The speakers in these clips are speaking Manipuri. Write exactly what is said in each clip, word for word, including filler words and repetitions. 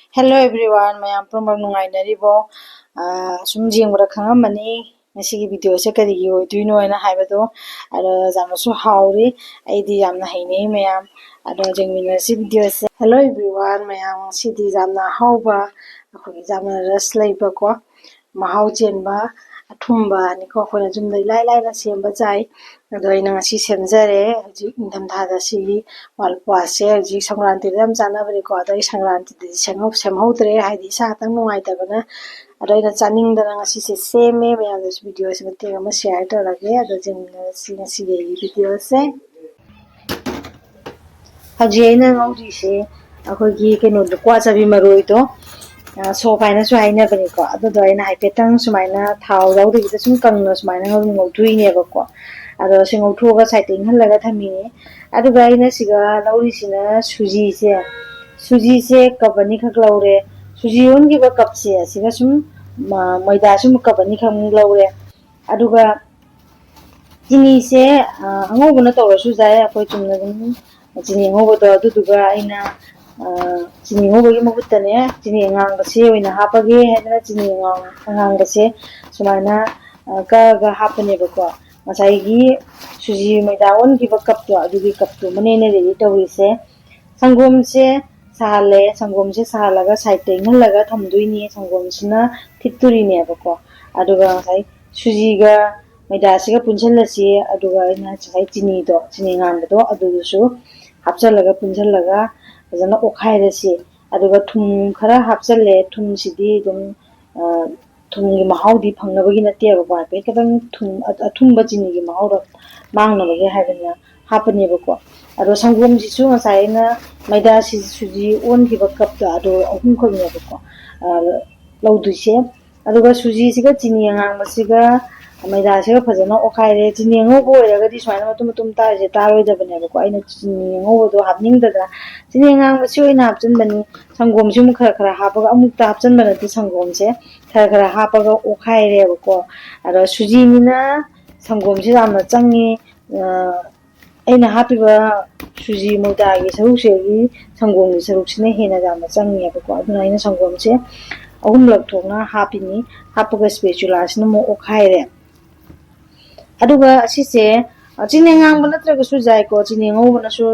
Hello everyone, ꯃꯌꯥꯝ ꯄꯨꯝꯅꯃꯛ ꯅꯨꯡꯉꯥꯏꯅꯔꯤꯕꯣ? ꯑꯥ, ꯁꯨꯝ ꯌꯦꯡꯕꯗ ꯈꯪꯉꯝꯃꯅꯤ ꯉꯁꯤꯒꯤ video ꯁꯦ ꯀꯔꯤꯒꯤ ꯑꯣꯏꯗꯣꯏꯅꯣ ꯍꯥꯏꯅ ꯍꯥꯏꯕꯗꯣ꯫ ꯑꯗꯣ ꯌꯥꯝꯅꯁꯨ ꯍꯥꯎꯔꯤ, ꯑꯩꯗꯤ ꯌꯥꯝꯅ ꯍꯩꯅꯩ ꯃꯌꯥꯝ꯫ ꯑꯗꯣ ꯌꯦꯡꯃꯤꯟꯅꯔꯁꯤ video ꯁꯦ꯫ Hello everyone, ꯃꯌꯥꯝ ꯉꯁꯤꯗꯤ ꯌꯥꯝꯅ ꯑꯍꯥꯎꯕ, ꯑꯩꯈꯣꯏꯒꯤ ꯌꯥꯝꯅ ꯔꯁ ꯂꯩꯕꯀꯣ, ꯃꯍꯥꯎ ꯆꯦꯟꯕ ꯑꯊꯨꯝꯕꯅꯤꯀꯣ, ꯑꯩꯈꯣꯏꯅ ꯌꯨꯝꯗ ꯏꯂꯥꯏ ꯂꯥꯏꯅ ꯁꯦꯝꯕ ꯌꯥꯏ꯫ ꯑꯗꯣ ꯑꯩꯅ ꯉꯁꯤ ꯁꯦꯝꯖꯔꯦ꯫ ꯍꯧꯖꯤꯛ ꯅꯤꯡꯊꯝꯊꯥꯗ ꯁꯤꯒꯤ ꯋꯥꯜꯄꯨꯋꯥꯁꯦ ꯍꯧꯖꯤꯛ ꯁꯪꯀ꯭ꯔꯥꯟꯇꯤꯗ ꯌꯥꯝ ꯆꯥꯅꯕꯅꯤꯀꯣ꯫ ꯑꯗꯣ ꯑꯩ ꯁꯪꯀ꯭ꯔꯥꯟꯇꯤꯗꯗꯤ ꯁꯦꯝꯍꯧ-, ꯁꯦꯝꯍꯧꯗ꯭ꯔꯦ, ꯍꯥꯏꯗꯤ ꯏꯁꯥ ꯈꯛꯇꯪ ꯅꯨꯡꯉꯥꯏꯇꯕꯅ꯫ ꯑꯗꯣ ꯑꯩꯅ ꯆꯥꯅꯤꯡꯗꯅ ꯉꯁꯤꯁꯦ ꯁꯦꯝꯃꯦ꯫ ꯃꯌꯥꯝꯗꯁꯨ video ꯁꯦ ꯃꯇꯦꯛ ꯑꯃ share ꯇꯧꯔꯒꯦ꯫ ꯑꯗꯣ ꯌꯦꯡꯃꯤꯟꯅꯔꯁꯤ ꯉꯁꯤꯒꯤ ꯑꯩꯒꯤ video ꯁꯦ꯫ ꯍꯧꯖꯤꯛ ꯑꯩꯅ ꯉꯧꯔꯤꯁꯦ ꯑꯩꯈꯣꯏꯒꯤ ꯀꯩꯅꯣꯗꯣ, ꯀ꯭ꯋꯥ ꯆꯥꯕꯤ ꯃꯔꯣꯏꯗꯣ, ꯑ, ꯁꯣꯞ ꯍꯥꯏꯅꯁꯨ ꯍꯥꯏꯅꯕꯅꯤꯀꯣ꯫ ꯑꯗꯨꯗꯣ ꯑꯩꯅ ꯍꯥꯏꯐꯦꯠꯇꯪ ꯁꯨꯃꯥꯏꯅ ꯊꯥꯎ ꯌꯥꯎꯗꯕꯤꯗ ꯁꯨꯝ ꯀꯪꯅ ꯁꯨꯃꯥꯏꯅ ꯉꯧ-, ꯉꯧꯊꯣꯛꯏꯅꯦꯕꯀꯣ꯫ ꯑꯗꯣ ꯁꯤ ꯉꯧꯊꯣꯛꯑꯒ side ꯇ ꯏꯪꯍꯜꯂꯒ ꯊꯝꯃꯤꯅꯦ꯫ ꯑꯗꯨꯒ ꯑꯩꯅ ꯁꯤꯒ ꯂꯧꯔꯤꯁꯤꯅ ꯁꯨꯖꯤꯁꯦ, ꯁꯨꯖꯤꯁꯦ cup ꯑꯅꯤꯈꯛ ꯂꯧꯔꯦ꯫ ꯁꯨꯖꯤ ꯑꯣꯟꯈꯤꯕ cup ꯁꯦ ꯑꯁꯤꯒ ꯁꯨꯝ, ꯃ-, ꯃꯣꯏꯗꯥ ꯁꯨꯝ cup ꯑꯅꯤꯈꯛꯃꯨꯛ ꯂꯧꯔꯦ꯫ ꯑꯗꯨꯒ ꯆꯤꯅꯤꯁꯦ, ꯑ, ꯑꯉꯧꯕꯅ ꯇꯧꯔꯁꯨ ꯌꯥꯏ, ꯑꯩꯈꯣꯏ ꯆꯨꯝꯅ ꯑꯗꯨꯝ ꯆꯤꯅꯤ ꯑꯉꯧꯕꯗꯣ꯫ ꯑꯗꯨꯗꯨꯒ ꯑꯩꯅ, ꯑ, ꯆꯤꯅꯤ ꯑꯉꯧꯕꯒꯤ ꯃꯍꯨꯠꯇꯅꯦ, ꯆꯤꯅꯤ ꯑꯉꯥꯡꯕꯁꯦ ꯑꯣꯏꯅ ꯍꯥꯞꯄꯒꯦ ꯍꯥꯏꯗꯅ ꯆꯤꯅꯤ ꯑꯉꯥꯡ-, ꯑꯉꯥꯡꯕꯁꯦ ꯁꯨꯃꯥꯏꯅ, ꯑ, ꯀꯛꯑꯒ ꯍꯥꯞꯄꯅꯦꯕꯀꯣ꯫ ꯉꯁꯥꯏꯒꯤ ꯁꯨꯖꯤ ꯃꯣꯏꯗꯥ ꯑꯣꯟꯈꯤꯕ cup ꯇꯣ, ꯑꯗꯨꯒꯤ cup ꯇꯨꯃꯅꯦ ꯑꯩꯅ ready ꯇꯧꯔꯤꯁꯦ꯫ ꯁꯪꯒꯣꯝꯁꯦ ꯁꯥꯍꯜꯂꯦ꯫ ꯁꯪꯒꯣꯝꯁꯦ ꯁꯥꯍꯜꯂꯒ side ꯇ ꯏꯪꯍꯜꯂꯒ ꯊꯝꯗꯣꯏꯅꯤ꯫ ꯁꯪꯒꯣꯝꯁꯤꯅ ꯊꯤꯠꯇꯣꯔꯤꯅꯦꯕꯀꯣ꯫ ꯑꯗꯨꯒ ꯉꯁꯥꯏ ꯁꯨꯖꯤꯒ ꯃꯣꯏꯗꯥꯁꯤꯒ ꯄꯨꯟꯁꯤꯜꯂꯁꯤ꯫ ꯑꯗꯨꯒ ꯑꯩꯅ ꯉꯁꯥꯏ ꯆꯤꯅꯤꯗꯣ, ꯆꯤꯅꯤ ꯉꯥꯡꯕꯗꯣ, ꯑꯗꯨꯗꯨꯁꯨ ꯍꯥꯞꯆꯜꯂꯒ ꯄꯨꯟꯁꯤꯜꯂꯒ ꯐꯖꯅ ꯑꯣꯠꯈꯥꯏꯔꯁꯤ꯫ ꯑꯗꯨꯒ ꯊꯨꯝ ꯈꯔ ꯍꯥꯞꯆꯜꯂꯦ꯫ ꯊꯨꯝꯁꯤꯗꯤ ꯑꯗꯨꯝ, ꯑ, ꯊꯨꯝꯒꯤ ꯃꯍꯥꯎꯗꯤ ꯐꯪꯅꯕꯒꯤ ꯅꯠꯇꯦꯕꯀꯣ, ꯍꯥꯏꯐꯦꯠ ꯈꯤꯇꯪ ꯊꯨꯝ, ꯑ-, ꯑꯊꯨꯝꯕ ꯆꯤꯅꯤꯒꯤ ꯃꯍꯥꯎꯗꯣ ꯃꯥꯡꯅꯕꯒꯤ ꯍꯥꯏꯗꯅ ꯍꯥꯞꯄꯅꯦꯕꯀꯣ꯫ ꯑꯗꯣ ꯁꯪꯒꯣꯝꯁꯤꯁꯨ ꯉꯁꯥꯏ ꯑꯩꯅ ꯃꯣꯏꯗꯥ ꯁꯤ-, ꯁꯨꯖꯤ ꯑꯣꯟꯈꯤꯕ cup ꯇ ꯑꯗꯣ ꯑꯍꯨꯝꯈꯛꯅꯦꯕꯀꯣ, ꯑ, ꯂꯧꯗꯣꯏꯁꯦ꯫ ꯑꯗꯨꯒ ꯁꯨꯖꯤꯁꯤꯒ ꯆꯤꯅꯤ ꯑꯉꯥꯡꯕꯁꯤꯒ ꯃꯣꯏꯗꯥꯁꯤꯒ ꯐꯖꯅ ꯑꯣꯠꯈꯥꯏꯔꯦ꯫ ꯆꯤꯅꯤ ꯑꯉꯧꯕ ꯑꯣꯏꯔꯒꯗꯤ ꯁꯨꯃꯥꯏꯅ ꯃꯇꯨꯝ ꯃꯇꯨꯝ ꯇꯥꯔꯤꯁꯦ ꯇꯥꯔꯣꯏꯗꯕꯅꯦꯕꯀꯣ꯫ ꯑꯩꯅ ꯆꯤꯅꯤ ꯑꯉꯧꯕꯗꯣ ꯍꯥꯞꯅꯤꯡꯗꯗꯅ ꯆꯤꯅꯤ ꯑꯉꯥꯡꯕꯁꯤ ꯑꯣꯏꯅ ꯍꯥꯞꯆꯤꯟꯕꯅꯤ꯫ ꯁꯪꯒꯣꯝꯁꯤ ꯑꯃꯨꯛ ꯈꯔ ꯈꯔ ꯍꯥꯞꯄꯒ, ꯑꯃꯨꯛꯇ ꯍꯥꯞꯆꯤꯟꯕ ꯅꯠꯇꯦ, ꯁꯪꯒꯣꯝꯁꯦ ꯈꯔ ꯈꯔ ꯍꯥꯞꯄꯒ ꯑꯣꯠꯈꯥꯏꯔꯦꯕꯀꯣ꯫ ꯑꯗꯣ ꯁꯨꯖꯤꯅꯤꯅ ꯁꯪꯒꯣꯝꯁꯦ ꯌꯥꯝꯅ ꯆꯪꯉꯤ꯫ ꯑ, ꯑꯩꯅ ꯍꯥꯞꯄꯤꯕ ꯁꯨꯖꯤ ꯃꯣꯏꯗꯥꯒꯤ ꯁꯔꯨꯛꯁꯤꯗꯒꯤ ꯁꯪꯒꯣꯝꯒꯤ ꯁꯔꯨꯛꯁꯤꯅ ꯍꯦꯟꯅ ꯌꯥꯝꯅ ꯆꯪꯉꯦꯕꯀꯣ꯫ ꯑꯗꯨꯅ ꯑꯩꯅ ꯁꯪꯒꯣꯝꯁꯦ ꯑꯍꯨꯝꯂꯛ ꯊꯣꯛꯅ ꯍꯥꯞꯄꯤꯅꯤ꯫ ꯍꯥꯞꯄꯒ spatula ꯁꯤꯅ ꯑꯃꯨꯛ ꯑꯣꯠꯈꯥꯏꯔꯦ꯫ ꯑꯗꯨꯒ ꯑꯁꯤꯁꯦ, ꯑ, ꯆꯤꯅꯤ ꯑꯉꯥꯡꯕ ꯅꯠꯇ꯭ꯔꯒꯁꯨ ꯌꯥꯏꯀꯣ, ꯆꯤꯅꯤ ꯑꯉꯧꯕꯅꯁꯨ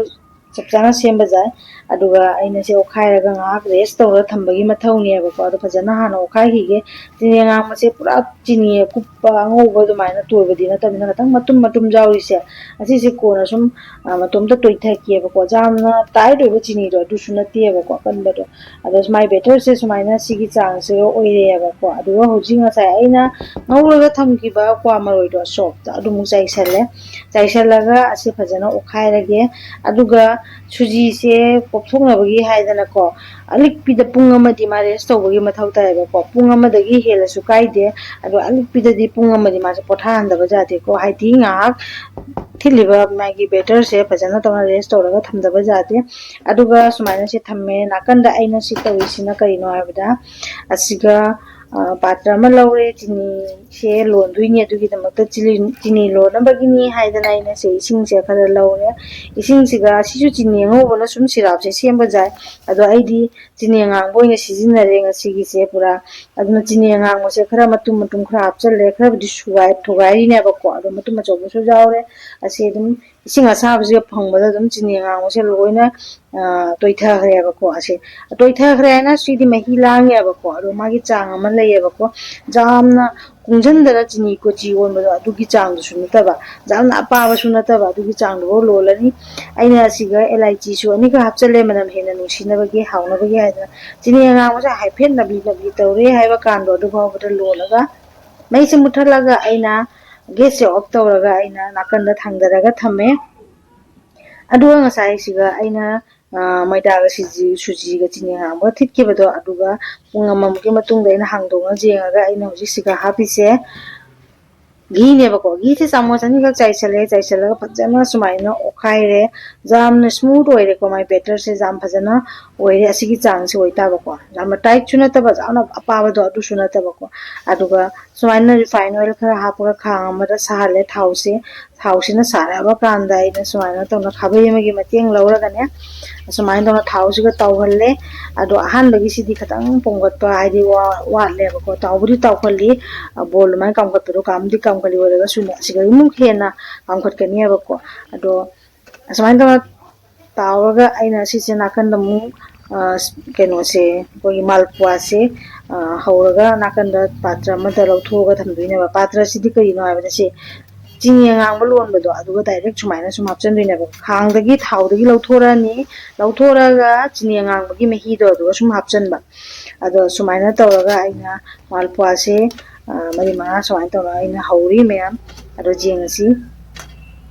ꯆꯞ ꯆꯥꯅ ꯁꯦꯝꯕ ꯌꯥꯏ꯫ ꯑꯗꯨꯒ ꯑꯩꯅ ꯁꯤ ꯑꯣꯠꯈꯥꯏꯔꯒ ꯉꯥꯏꯍꯥꯛ rest ꯇꯧꯔꯒ ꯊꯝꯕꯒꯤ ꯃꯊꯧꯅꯦꯕꯀꯣ꯫ ꯑꯗꯣ ꯐꯖꯅ ꯍꯥꯟꯅ ꯑꯣꯠꯈꯥꯏꯈꯤꯒꯦ꯫ ꯆꯤꯅꯤ ꯑꯉꯥꯡꯕꯁꯦ ꯄꯨꯔꯥ ꯆꯤꯅꯤ ꯑꯀꯨꯞꯄ ꯑꯉꯧꯕ ꯑꯗꯨꯃꯥꯏꯅ ꯇꯣꯏꯕꯗꯤ ꯅꯠꯇꯕꯅꯤꯅ ꯈꯤꯇꯪ ꯃꯇꯨꯝ ꯃꯇꯨꯝ ꯌꯥꯎꯔꯤꯁꯦ, ꯑꯁꯤꯁꯦ ꯀꯣꯟꯅ ꯁꯨꯝ, ꯑ, ꯃꯇꯣꯝꯇ ꯇꯣꯏꯊꯈꯤꯑꯕꯀꯣ꯫ ꯌꯥꯝꯅ tight ꯑꯣꯏꯕ ꯆꯤꯅꯤꯗꯣ ꯑꯗꯨꯁꯨ ꯅꯠꯇꯦꯕꯀꯣ, ꯑꯀꯟꯕꯗꯣ꯫ ꯑꯗꯣ ꯃꯥꯏ batterꯁꯦ ꯁꯨꯃꯥꯏꯅ ꯁꯤꯒꯤ ꯆꯥꯡꯁꯤꯒ ꯑꯣꯏꯔꯦꯕꯀꯣ꯫ ꯑꯗꯨꯒ ꯍꯧꯖꯤꯛ ꯉꯁꯥꯏ ꯑꯩꯅ ꯉꯧꯔꯒ ꯊꯝꯈꯤꯕ ꯀ꯭ꯋꯥ ꯃꯔꯣꯏꯗꯣ, softꯇ ꯑꯗꯨꯃꯨꯛ ꯆꯥꯏꯁꯜꯂꯦ꯫ ꯆꯥꯏꯁꯜꯂꯒ ꯑꯁꯤ ꯐꯖꯅ ꯑꯣꯠꯈꯥꯏꯔꯒꯦ꯫ ꯑꯗꯨꯒ ꯁꯨꯖꯤꯁꯦ ꯄꯣꯞꯊꯣꯛꯅꯕꯒꯤ ꯍꯥꯏꯗꯅꯀꯣ, ꯑꯂꯤꯛꯄꯤꯗ ꯄꯨꯡ ꯑꯃꯗꯤ ꯃꯥ rest ꯇꯧꯕꯒꯤ ꯃꯊꯧ ꯇꯥꯏꯌꯦꯕꯀꯣ꯫ ꯄꯨꯡ ꯑꯃꯗꯒꯤ ꯍꯦꯜꯂꯁꯨ ꯀꯥꯏꯗꯦ, ꯑꯗꯣ ꯑꯂꯤꯛꯄꯤꯗꯗꯤ ꯄꯨꯡ ꯑꯃꯗꯤ ꯃꯥꯁꯦ ꯄꯣꯊꯥꯍꯟꯗꯕ ꯌꯥꯗꯦꯀꯣ꯫ ꯍꯥꯏꯗꯤ ꯉꯥꯏꯍꯥꯛ ꯊꯤꯠꯂꯤꯕ ꯃꯥꯒꯤ batterꯁꯦ ꯐꯖꯅ ꯇꯧꯅ rest ꯇꯧꯔꯒ ꯊꯝꯗꯕ ꯌꯥꯗꯦ꯫ ꯑꯗꯨꯒ ꯁꯨꯃꯥꯏꯅ ꯁꯤ ꯊꯝꯃꯦ꯫ ꯅꯥꯀꯟꯗ ꯑꯩꯅ ꯁꯤ ꯇꯧꯔꯤꯁꯤꯅ ꯀꯔꯤꯅꯣ ꯍꯥꯏꯕꯗ, ꯑꯁꯤꯒ, ꯑ, ꯄꯥꯇ꯭ꯔ ꯑꯃ ꯂꯧꯔꯦ, ꯆꯤꯅꯤꯁꯦ ꯂꯣꯟꯗꯣꯏꯅꯤ, ꯑꯗꯨꯒꯤꯗꯃꯛꯇ ꯆꯤꯅꯤ, ꯆꯤꯅꯤ ꯂꯣꯟꯅꯕꯒꯤꯅꯤ ꯍꯥꯏꯗꯅ ꯑꯩꯅ ꯁꯤ ꯏꯁꯤꯡꯁꯦ ꯈꯔ ꯂꯧꯔꯦ꯫ ꯏꯁꯤꯡꯁꯤꯒ, ꯁꯤꯁꯨ ꯆꯤꯅꯤ ꯑꯉꯧꯕꯅ ꯁꯨꯝ syrup ꯁꯦ ꯁꯦꯝꯕ ꯌꯥꯏ, ꯑꯗꯣ ꯑꯩꯗꯤ ꯆꯤꯅꯤ ꯑꯉꯥꯡꯕ ꯑꯣꯏꯅ ꯁꯤꯖꯤꯟꯅꯔꯦ ꯉꯁꯤꯒꯤꯁꯦ ꯄꯨꯔꯥ꯫ ꯑꯗꯨꯅ ꯆꯤꯅꯤ ꯑꯉꯥꯡꯕꯁꯦ ꯈꯔ ꯃꯇꯨꯝ ꯃꯇꯨꯝ ꯈꯔ ꯍꯥꯞꯆꯜꯂꯦ, ꯈꯔꯕꯨꯗꯤ ꯁꯨꯒꯥꯏ-, ꯊꯨꯒꯥꯏꯔꯤꯅꯦꯕꯀꯣ, ꯑꯗꯣ ꯃꯇꯨꯝ ꯑꯆꯧꯕꯁꯨ ꯌꯥꯎꯔꯦ꯫ ꯑꯁꯤ ꯑꯗꯨꯝ ꯏꯁꯤꯡ ꯑꯁꯥꯕꯁꯤꯒ ꯐꯪꯕꯗ ꯑꯗꯨꯝ ꯆꯤꯅꯤ ꯑꯉꯥꯡꯕꯁꯦ ꯂꯣꯏꯅ, ꯑ, ꯇꯣꯏꯊꯈ꯭ꯔꯦꯕꯀꯣ꯫ ꯑꯁꯦ ꯇꯣꯏꯊꯈ꯭ꯔꯦ ꯍꯥꯏꯅ ꯁꯤꯗꯤ ꯃꯍꯤ ꯂꯥꯡꯉꯦꯕꯀꯣ, ꯑꯗꯣ ꯃꯥꯒꯤ ꯆꯥꯡ ꯑꯃ ꯂꯩꯌꯦꯕꯀꯣ꯫ ꯌꯥꯝꯅ ꯀꯨꯡꯁꯟꯗꯅ ꯆꯤꯅꯤ ꯀꯣꯆꯤ ꯑꯣꯟꯕꯗꯣ ꯑꯗꯨꯒꯤ ꯆꯥꯡꯗꯨꯁꯨ ꯅꯠꯇꯕ, ꯌꯥꯝꯅ ꯑꯄꯥꯕꯁꯨ ꯅꯠꯇꯕ, ꯑꯗꯨꯒꯤ ꯆꯥꯡꯗꯨꯐꯥꯎ ꯂꯣꯜꯂꯅꯤ꯫ ꯑꯩꯅ ꯁꯤꯒ ꯑꯦꯂꯥꯏꯆꯤꯁꯨ ꯑꯅꯤꯈꯛ ꯍꯥꯞꯆꯜꯂꯦ, ꯃꯅꯝ ꯍꯦꯟꯅ ꯅꯨꯡꯁꯤꯅꯕꯒꯤ, ꯍꯥꯎꯅꯕꯒꯤ ꯍꯥꯏꯗꯅ꯫ ꯆꯤꯅꯤ ꯑꯉꯥꯡꯕꯁꯦ ꯍꯥꯏꯐꯦꯠ ꯅꯞꯂꯤ ꯅꯞꯂꯤ ꯇꯧꯔꯦ ꯍꯥꯏꯕ ꯀꯥꯟꯗꯣ ꯑꯗꯨ ꯐꯥꯎꯕꯗ ꯂꯣꯜꯂꯒ ꯃꯩꯁꯦ ꯃꯨꯠꯊꯠꯂꯒ ꯑꯩꯅ gas ꯁꯦ off ꯇꯧꯔꯒ ꯑꯩꯅ ꯅꯥꯀꯟꯗ ꯊꯥꯡꯗꯔꯒ ꯊꯝꯃꯦ꯫ ꯑꯗꯨꯒ ꯉꯁꯥꯏꯁꯤꯒ ꯑꯩꯅ, ꯑ, ꯃꯣꯏꯗꯥꯒ ꯁꯤꯖꯤ-, ꯁꯨꯖꯤꯒ ꯆꯤꯅꯤ ꯑꯉꯥꯡꯕꯒ ꯊꯤꯠꯈꯤꯕꯗꯣ, ꯑꯗꯨꯒ ꯄꯨꯡ ꯑꯃꯃꯨꯛꯀꯤ ꯃꯇꯨꯡꯗ ꯑꯩꯅ ꯍꯥꯡꯗꯣꯛꯅ ꯌꯦꯡꯉꯒ ꯑꯩꯅ ꯍꯧꯖꯤꯛ ꯁꯤꯒ ꯍꯥꯞꯄꯤꯁꯦ ꯘꯤꯅꯦꯕꯀꯣ꯫ ꯘꯤꯁꯦ ꯆꯥꯃꯁ ꯑꯅꯤꯈꯛ ꯆꯥꯏꯁꯜꯂꯦ꯫ ꯆꯥꯏꯁꯜꯂꯒ ꯐꯖꯅ ꯁꯨꯃꯥꯏꯅ ꯑꯣꯠꯈꯥꯏꯔꯦ꯫ ꯌꯥꯝꯅ smooth ꯑꯣꯏꯔꯦꯀꯣ, ꯃꯥꯏ batterꯁꯦ ꯌꯥꯝ ꯐꯖꯅ ꯑꯣꯏꯔꯦ꯫ ꯑꯁꯤꯒꯤ ꯆꯥꯡꯁꯦ ꯑꯣꯏꯇꯥꯕꯀꯣ, ꯌꯥꯝꯅ ꯇꯥꯏꯠꯁꯨ ꯅꯠꯇꯕ, ꯌꯥꯝꯅ ꯑꯄꯥꯕꯗꯣ ꯑꯗꯨꯁꯨ ꯅꯠꯇꯕꯀꯣ꯫ ꯑꯗꯨꯒ ꯁꯨꯃꯥꯏꯅ refine oil ꯈꯔ ꯍꯥꯞꯄꯒ ꯈꯥꯡ ꯑꯃꯗ ꯁꯥꯍꯜꯂꯦ ꯊꯥꯎꯁꯦ꯫ ꯊꯥꯎꯁꯤꯅ ꯁꯥꯔꯛꯑꯕ ꯀꯥꯟꯗ ꯑꯩꯅ ꯁꯨꯃꯥꯏꯅ ꯇꯧꯅ ꯈꯥꯕꯩ ꯑꯃꯒꯤ ꯃꯇꯦꯡ ꯂꯧꯔꯒꯅꯦ, ꯑꯁꯨꯃꯥꯏꯅ ꯇꯧꯅ ꯊꯥꯎꯁꯤꯒ ꯇꯥꯎꯍꯜꯂꯦ꯫ ꯑꯗꯣ ꯑꯍꯥꯟꯕꯒꯤꯁꯤꯗꯤ ꯈꯤꯇꯪ ꯄꯣꯝꯒꯠꯄ ꯍꯥꯏꯗꯤ ꯋꯥ-, ꯋꯥꯠꯂꯦꯕꯀꯣ꯫ ꯇꯥꯎꯕꯨꯗꯤ ꯇꯥꯎꯈꯠꯂꯤ, ꯑ, ꯕꯣꯜ ꯑꯗꯨꯃꯥꯏꯅ ꯀꯥꯝꯈꯠꯄꯗꯣ ꯀꯥꯝꯗꯤ ꯀꯥꯝꯈꯠꯂꯤ, ꯑꯣꯏꯔꯒꯁꯨꯅꯦ ꯑꯁꯤꯗꯒꯤ ꯑꯃꯨꯛ ꯍꯦꯟꯅ ꯀꯥꯝꯈꯠꯀꯅꯦꯕꯀꯣ꯫ ꯑꯗꯣ ꯑꯁꯨꯃꯥꯏꯅ ꯇꯧꯅ ꯇꯥꯎꯔꯒ ꯑꯩꯅ ꯁꯤꯁꯦ ꯅꯥꯀꯟꯗ ꯑꯃꯨꯛ, ꯑ, ꯀꯩꯅꯣꯁꯦ, ꯑꯩꯈꯣꯏꯒꯤ ꯃꯥꯜꯄꯨꯋꯥꯁꯦ, ꯑ, ꯍꯧꯔꯒ ꯅꯥꯀꯟꯗ ꯄꯥꯇ꯭ꯔ ꯑꯃꯗ ꯂꯧꯊꯣꯛꯑꯒ ꯊꯝꯗꯣꯏꯅꯦꯕ꯫ ꯄꯥꯇ꯭ꯔꯁꯤꯗꯤ ꯀꯔꯤꯅꯣ ꯍꯥꯏꯕꯗ ꯁꯤ ꯆꯤꯅꯤ ꯑꯉꯥꯡꯕ ꯂꯣꯟꯕꯗꯣ ꯑꯗꯨꯒ direct ꯁꯨꯃꯥꯏꯅ ꯁꯨꯝ ꯍꯥꯞꯆꯤꯟꯗꯣꯏꯅꯦꯕ꯫ ꯈꯥꯡꯗꯒꯤ ꯊꯥꯎꯗꯒꯤ ꯂꯧꯊꯣꯔꯛꯑꯅꯤ, ꯂꯧꯊꯣꯔꯛꯑꯒ ꯆꯤꯅꯤ ꯑꯉꯥꯡꯕꯒꯤ ꯃꯍꯤꯗꯣ ꯑꯗꯨꯒ ꯁꯨꯝ ꯍꯥꯞꯆꯤꯟꯕ꯫ ꯑꯗꯣ ꯁꯨꯃꯥꯏꯅ ꯇꯧꯔꯒ ꯑꯩꯅ ꯃꯥꯜꯄꯨꯋꯥꯁꯦ, ꯑ, ꯃꯔꯤ ꯃꯉꯥ ꯁꯨꯃꯥꯏꯅ ꯇꯧꯔꯒ ꯑꯩꯅ ꯍꯧꯔꯤ ꯃꯌꯥꯝ꯫ ꯑꯗꯣ ꯌꯦꯡꯉꯁꯤ꯫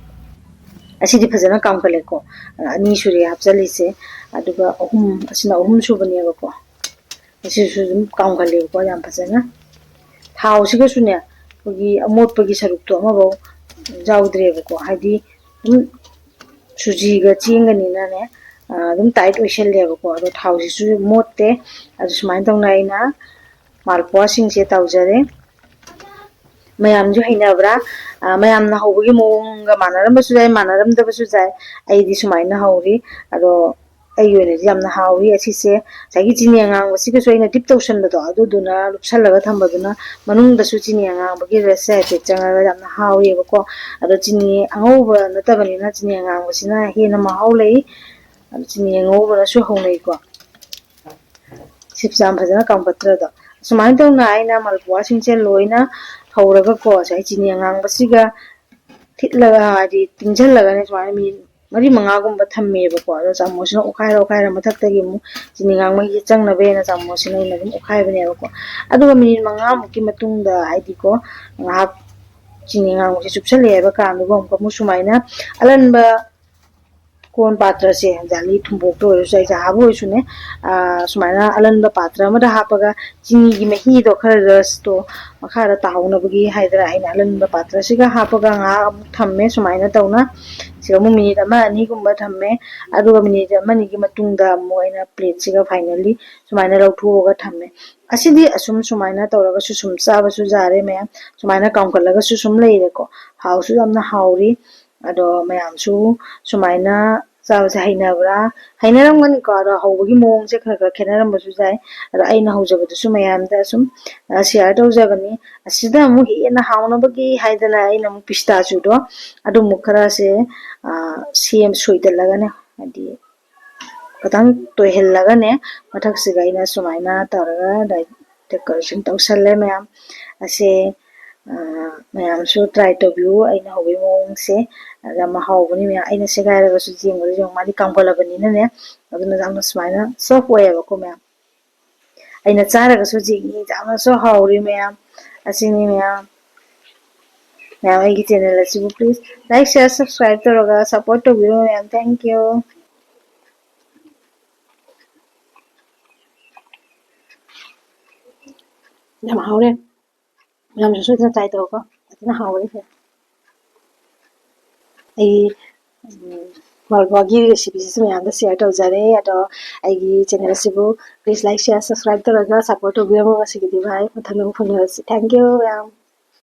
ꯑꯁꯤꯗꯤ ꯐꯖꯅ ꯀꯥꯝꯈꯠꯂꯦꯀꯣ꯫ ꯑꯅꯤ ꯁꯨꯔꯦ ꯍꯥꯞꯆꯜꯂꯤꯁꯦ꯫ ꯑꯗꯨꯒ ꯑꯍꯨꯝ, ꯑꯁꯤꯅ ꯑꯍꯨꯝ ꯁꯨꯕꯅꯦꯕꯀꯣ꯫ ꯑꯁꯤꯁꯨ ꯑꯗꯨꯝ ꯀꯥꯝꯈꯠꯂꯦꯕꯀꯣ ꯌꯥꯝ ꯐꯖꯅ꯫ ꯊꯥꯎꯁꯤꯒꯁꯨꯅꯦ, ꯑꯩꯈꯣꯏꯒꯤ ꯑꯃꯣꯠꯄꯒꯤ ꯁꯔꯨꯛꯇꯣ ꯑꯃꯐꯥꯎ ꯌꯥꯎꯗ꯭ꯔꯦꯕꯀꯣ꯫ ꯍꯥꯏꯗꯤ ꯑꯗꯨꯝ ꯁꯨꯖꯤꯒ ꯆꯦꯡꯒꯅꯤꯅꯅꯦ, ꯑ, ꯑꯗꯨꯝ tight ꯑꯣꯏꯁꯜꯂꯦꯕꯀꯣ꯫ ꯑꯗꯣ ꯊꯥꯎꯁꯤꯁꯨ ꯃꯣꯠꯇꯦ꯫ ꯑꯗꯨ ꯁꯨꯃꯥꯏꯅ ꯇꯧꯅ ꯑꯩꯅ ꯃꯥꯜꯄꯨꯋꯥꯁꯤꯡꯁꯦ ꯇꯧꯖꯔꯦ꯫ ꯃꯌꯥꯝꯁꯨ ꯍꯩꯅꯕ꯭ꯔꯥ? ꯑ, ꯃꯌꯥꯝꯅ ꯍꯧꯕꯒꯤ ꯃꯑꯣꯡꯒ ꯃꯥꯟꯅꯔꯝꯕꯁꯨ ꯌꯥꯏ, ꯃꯥꯟꯅꯔꯝꯗꯕꯁꯨ ꯌꯥꯏ꯫ ꯑꯩꯗꯤ ꯁꯨꯃꯥꯏꯅ ꯍꯧꯔꯤ꯫ ꯑꯗꯣ ꯑꯩꯒꯤ ꯑꯣꯏꯅꯗꯤ ꯌꯥꯝꯅ ꯍꯥꯎꯔꯤ꯫ ꯑꯁꯤꯁꯦ ꯉꯁꯥꯏꯒꯤ ꯆꯤꯅꯤ ꯑꯉꯥꯡꯕꯁꯤꯒꯁꯨ ꯑꯩꯅ dip ꯇꯧꯁꯟꯕꯗꯣ, ꯑꯗꯨꯗꯨꯅ ꯂꯨꯞꯁꯜꯂꯒ ꯊꯝꯕꯗꯨꯅ ꯃꯅꯨꯡꯗꯁꯨ ꯆꯤꯅꯤ ꯑꯉꯥꯡꯕꯒꯤ rest ꯁꯦ ꯍꯥꯏꯐꯦꯠ ꯆꯪꯉꯒ ꯌꯥꯝꯅ ꯍꯥꯎꯋꯦꯕꯀꯣ꯫ ꯑꯗꯣ ꯆꯤꯅꯤ ꯑꯉꯧꯕ ꯅꯠꯇꯕꯅꯤꯅ ꯆꯤꯅꯤ ꯑꯉꯥꯡꯕꯁꯤꯅ ꯍꯦꯟꯅ ꯃꯍꯥꯎ ꯂꯩ꯫ ꯑꯗꯣ ꯆꯤꯅꯤ ꯑꯉꯧꯕꯅꯁꯨ ꯍꯧꯅꯩꯀꯣ꯫ ꯁꯤꯁꯨ ꯌꯥꯝ ꯐꯖꯅ ꯀꯥꯝꯈꯠꯇ꯭ꯔꯗꯣ꯫ ꯁꯨꯃꯥꯏꯅ ꯇꯧꯅ ꯑꯩꯅ ꯃꯥꯜꯄꯨꯋꯥꯁꯤꯡꯁꯦ ꯂꯣꯏꯅ ꯍꯧꯔꯒꯀꯣ, ꯉꯁꯥꯏ ꯆꯤꯅꯤ ꯑꯉꯥꯡꯕꯁꯤꯒ ꯊꯤꯠꯂꯒ, ꯍꯥꯏꯗꯤ ꯇꯤꯡꯁꯤꯜꯂꯒꯅꯦ, ꯁꯨꯃꯥꯏꯅ ꯃꯤꯅꯤꯠ ꯃꯔꯤ ꯃꯉꯥꯒꯨꯝꯕ ꯊꯝꯃꯦꯕꯀꯣ꯫ ꯑꯗꯣ ꯆꯥꯃꯁꯁꯤꯅ ꯑꯣꯠꯈꯥꯏꯔ ꯑꯣꯠꯈꯥꯏꯔ ꯃꯊꯛꯇꯒꯤ ꯑꯃꯨꯛ ꯆꯤꯅꯤ ꯉꯥꯡꯕꯒꯤ ꯆꯪꯅꯕ ꯍꯦꯟꯅ ꯆꯥꯃꯁꯁꯤꯅ ꯑꯩꯅ ꯑꯗꯨꯝ ꯑꯣꯠꯈꯥꯏꯕꯅꯦꯕꯀꯣ꯫ ꯑꯗꯨꯒ ꯃꯤꯅꯤꯠ ꯃꯉꯥꯃꯨꯛꯀꯤ ꯃꯇꯨꯡꯗ, ꯍꯥꯏꯗꯤꯀꯣ, ꯉꯥꯏꯍꯥꯛ ꯆꯤꯅꯤ ꯉꯥꯡꯕꯁꯦ ꯆꯨꯞꯁꯜꯂꯛꯑꯦ ꯍꯥꯏꯕ ꯀꯥꯟꯗꯨꯒ ꯑꯃꯨꯛꯀ ꯑꯃꯨꯛ ꯁꯨꯃꯥꯏꯅ ꯑꯔꯟꯕ ꯀꯣꯟ ꯄꯥꯇ꯭ꯔꯁꯦ, ꯖꯥꯂꯤ ꯊꯨꯝꯕꯣꯛꯇ ꯑꯣꯏꯔꯁꯨ ꯌꯥꯏ, ꯆꯥꯕ ꯑꯣꯏꯔꯁꯨꯅꯦ, ꯑ, ꯁꯨꯃꯥꯏꯅ ꯑꯂꯟꯕ ꯄꯥꯇ꯭ꯔ ꯑꯃꯗ ꯍꯥꯞꯄꯒ ꯆꯤꯅꯤꯒꯤ ꯃꯍꯤꯗꯣ ꯈꯔ ꯔꯁꯇꯣ ꯃꯈꯥꯗ ꯇꯥꯍꯧꯅꯕꯒꯤ ꯍꯥꯏꯗꯅ ꯑꯩꯅ ꯑꯂꯟꯕ ꯄꯥꯇ꯭ꯔꯁꯤꯒ ꯍꯥꯞꯄꯒ ꯉꯥꯏꯍꯥꯛ ꯑꯃꯨꯛ ꯊꯝꯃꯦ꯫ ꯁꯨꯃꯥꯏꯅ ꯇꯧꯅ ꯁꯤꯒ ꯑꯃꯨꯛ ꯃꯤꯅꯤꯠ ꯑꯃ ꯑꯅꯤꯒꯨꯝꯕ ꯊꯝꯃꯦ꯫ ꯑꯗꯨꯒ ꯃꯤꯅꯤꯠ ꯑꯃ ꯑꯅꯤꯒꯤ ꯃꯇꯨꯡꯗ ꯑꯃꯨꯛ ꯑꯩꯅ ꯄ꯭ꯂꯦꯠꯁꯤꯒ ꯐꯥꯏꯅꯦꯜꯂꯤ ꯁꯨꯃꯥꯏꯅ ꯂꯧꯊꯣꯛꯑꯒ ꯊꯝꯃꯦ꯫ ꯑꯁꯤꯗꯤ ꯑꯁꯨꯝ ꯁꯨꯃꯥꯏꯅ ꯇꯧꯔꯒꯁꯨ ꯁꯨꯝ ꯆꯥꯕꯁꯨ ꯌꯥꯔꯦ ꯃꯌꯥꯝ꯫ ꯁꯨꯃꯥꯏꯅ ꯀꯥꯝꯈꯠꯂꯒꯁꯨ ꯁꯨꯝ ꯂꯩꯔꯦꯀꯣ꯫ ꯍꯥꯎꯁꯨ ꯌꯥꯝꯅ ꯍꯥꯎꯔꯤ꯫ ꯑꯗꯣ ꯃꯌꯥꯝꯁꯨ ꯁꯨꯃꯥꯏꯅ ꯆꯥꯕꯁꯦ ꯍꯩꯅꯕ꯭ꯔꯥ? ꯍꯩꯅꯔꯝꯒꯅꯤꯀꯣ꯫ ꯑꯗꯣ ꯍꯧꯕꯒꯤ ꯃꯑꯣꯡꯁꯦ ꯈꯔ ꯈꯔ ꯈꯦꯠꯅꯔꯝꯕꯁꯨ ꯌꯥꯏ꯫ ꯑꯗꯣ ꯑꯩꯅ ꯍꯧꯖꯕꯗꯨꯁꯨ ꯃꯌꯥꯝꯗ ꯁꯨꯝ, ꯑ, ꯁꯤꯌꯥꯔ ꯇꯧꯖꯕꯅꯤ꯫ ꯑꯁꯤꯗ ꯑꯃꯨꯛ ꯍꯦꯟꯅ ꯍꯥꯎꯅꯕꯒꯤ ꯍꯥꯏꯗꯅ ꯑꯩꯅ ꯑꯃꯨꯛ ꯄꯤꯁꯇꯥꯆꯨꯗꯣ ꯑꯗꯨꯃꯨꯛ ꯈꯔꯁꯦ, ꯑ, ꯁꯦꯝ ꯁꯣꯏꯗꯠꯂꯒꯅꯦ, ꯍꯥꯏꯗꯤ ꯈꯤꯇꯪ ꯇꯣꯏꯍꯜꯂꯒꯅꯦ, ꯃꯊꯛꯁꯤꯒ ꯑꯩꯅ ꯁꯨꯃꯥꯏꯅ ꯇꯧꯔꯒ ꯗꯦꯀꯣꯔꯦꯁꯟ ꯇꯧꯁꯜꯂꯦ ꯃꯌꯥꯝ꯫ ꯑꯁꯦ, ꯑ, ꯃꯌꯥꯝꯁꯨ ꯇ꯭ꯔꯥꯏ ꯇꯧꯕꯤꯌꯨ ꯑꯩꯅ ꯍꯧꯕꯒꯤ ꯃꯑꯣꯡꯁꯦ꯫ ꯌꯥꯝ ꯍꯥꯎꯕꯅꯤ ꯃꯌꯥꯝ꯫ ꯑꯩꯅ ꯁꯦꯒꯥꯏꯔꯒꯁꯨ ꯌꯦꯡꯕꯗ ꯌꯦꯡꯉꯨ, ꯃꯥꯗꯤ ꯀꯥꯝꯒꯠꯂꯕꯅꯤꯅꯅꯦ꯫ ꯑꯗꯨꯅ ꯌꯥꯝꯅ ꯁꯨꯃꯥꯏꯅ ꯁꯣꯐ ꯑꯣꯏꯌꯦꯕꯀꯣ ꯃꯌꯥꯝ꯫ ꯑꯩꯅ ꯆꯥꯔꯒꯁꯨ ꯍꯧꯖꯤꯛ ꯌꯥꯝꯅꯁꯨ ꯍꯥꯎꯔꯤ ꯃꯌꯥꯝ꯫ ꯑꯁꯤꯅꯤ ꯃꯌꯥꯝ꯫ ꯃꯌꯥꯝ ꯑꯩꯒꯤ ꯆꯦꯅꯦꯜ ꯑꯁꯤꯕꯨ please like, share, subscribe ꯇꯧꯔꯒ support ꯇꯧꯕꯤꯔꯣ ꯃꯌꯥꯝ꯫ Thank you꯫ ꯌꯥꯝ ꯍꯥꯎꯔꯦ꯫ ꯃꯌꯥꯝꯁꯨ ꯁꯣꯏꯗꯅ ꯇ꯭ꯔꯥꯏ ꯇꯧꯔꯣꯀꯣ꯫ ꯐꯖꯅ ꯍꯥꯎꯕꯅꯤ ꯁꯦ꯫ ꯑꯩ, ꯎꯝ, ꯃꯣꯔꯣꯛ ꯃꯍꯤꯒꯤ ꯔꯦꯁꯤꯄꯤꯁꯤꯁꯨ ꯃꯌꯥꯝꯗ ꯁꯤꯌꯥꯔ ꯇꯧꯖꯔꯦ꯫ ꯑꯗꯣ ꯑꯩꯒꯤ ꯆꯦꯅꯦꯜ ꯑꯁꯤꯕꯨ please like, share, subscribe ꯇꯧꯔꯒ support ꯇꯧꯕꯤꯔꯝꯃꯣ꯫ ꯉꯁꯤꯒꯤꯗꯤ ꯚꯥꯏ, ꯃꯊꯪꯗ ꯑꯃꯨꯛ ꯐꯪꯅꯔꯁꯤ꯫ Thank you ꯃꯌꯥꯝ꯫